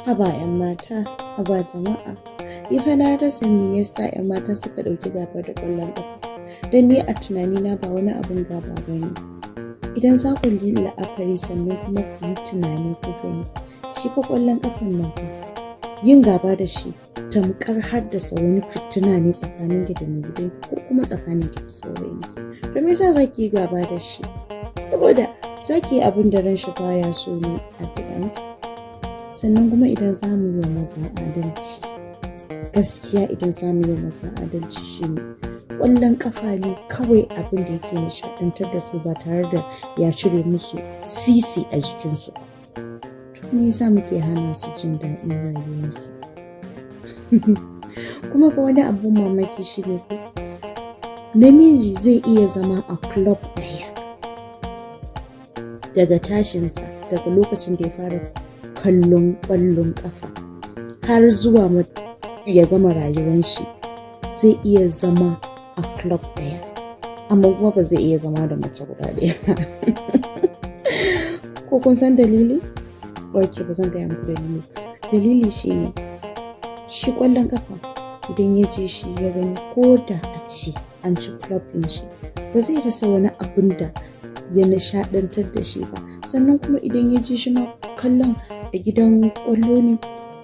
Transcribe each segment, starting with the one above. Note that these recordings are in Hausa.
Haba 'yan mata, haba jama'a. Ni fa na rasa me yasa 'yan mata suka ɗauki gaba da ƙwallon ƙafa. Don ni a tunanina ba wani abin gaba ba ne. Idan za ku yi la'akari, sannan kuma ku yi tunani ku gani, shi fa ƙwallon ƙafan nan fa, yin gaba da shi tamkar haddasa wani fitina ne tsakanin ki da mai gidanki ko kuma tsakanin ki da saurayinki. To, me yasa za ki yi gaba da shi? Saboda za ki yi abin da ran shi baya so ne at the end. Sannan kuma idan za mu yi wa maza adalci, gaskiya idan za mu yi wa maza adalci shine ƙwallon ƙafa ne kawai abin da yake nishaɗantar da su ba tare da ya cire musu sisi a jikinsu ba. To, me yasa muke hana su jin daɗin rayuwarsu? Kuma fa wani abun mamaki shine ko namiji zai iya zama a club ɗaya daga tashinsa, daga lokacin da ya fara kallon ƙwallon ƙafa har zuwa ya gama rayuwan shi, zai iya zama a club ɗaya, amma kuma ba zai iya zama da mace guda ɗaya. Ko kun san dalili? Ok, ba zan gaya muku dalili. Dalili shine shi ƙwallon ƙafa, idan ya je shi ya gani, ko da a ce an ci club ɗin shi, ba zai rasa wani abin da ya nishaɗantar da shi ba. Sannan kuma idan ya je shi ma kallon a gidan ƙwallo ne,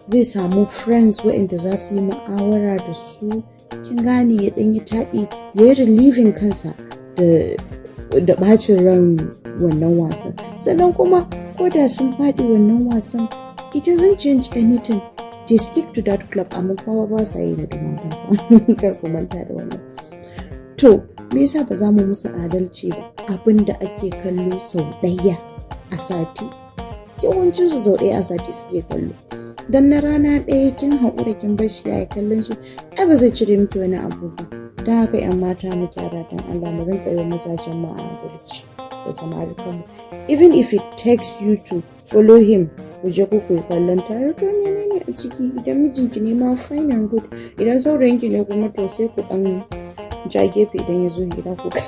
zai samu friends waɗanda za su yi mu'amala da su, kin gane, ya ɗan yi taɗi, ya yi relieving kansa da ɓacin ran wannan wasan. Sannan kuma ko da sun faɗi wannan wasan, it doesn't change anything, they stick to that club. Amma kuma ba sa yi da mata, kar ku manta da wannan. To, me yasa ba za mu musu adalci ba? Abin da ake kallo sau ɗaya a sati, yawancin su sau ɗaya a sati suke kallo. Dan na rana ɗaya kin haƙura kin bar shi yayi kallon shi, ai ba zai cire miki wani abu ba. Don haka 'yan mata, mu gyara don Allah, mu rinƙa yi wa mazajen mu adalci da samarikan mu. Even if it takes you to follow him ku je ku yi kallon tare, to menene a ciki? Idan mijinki ne ma, fine and good. Idan saurayinki ne kuma, to sai ku dan ja gefe, idan ya zo gida ku kai.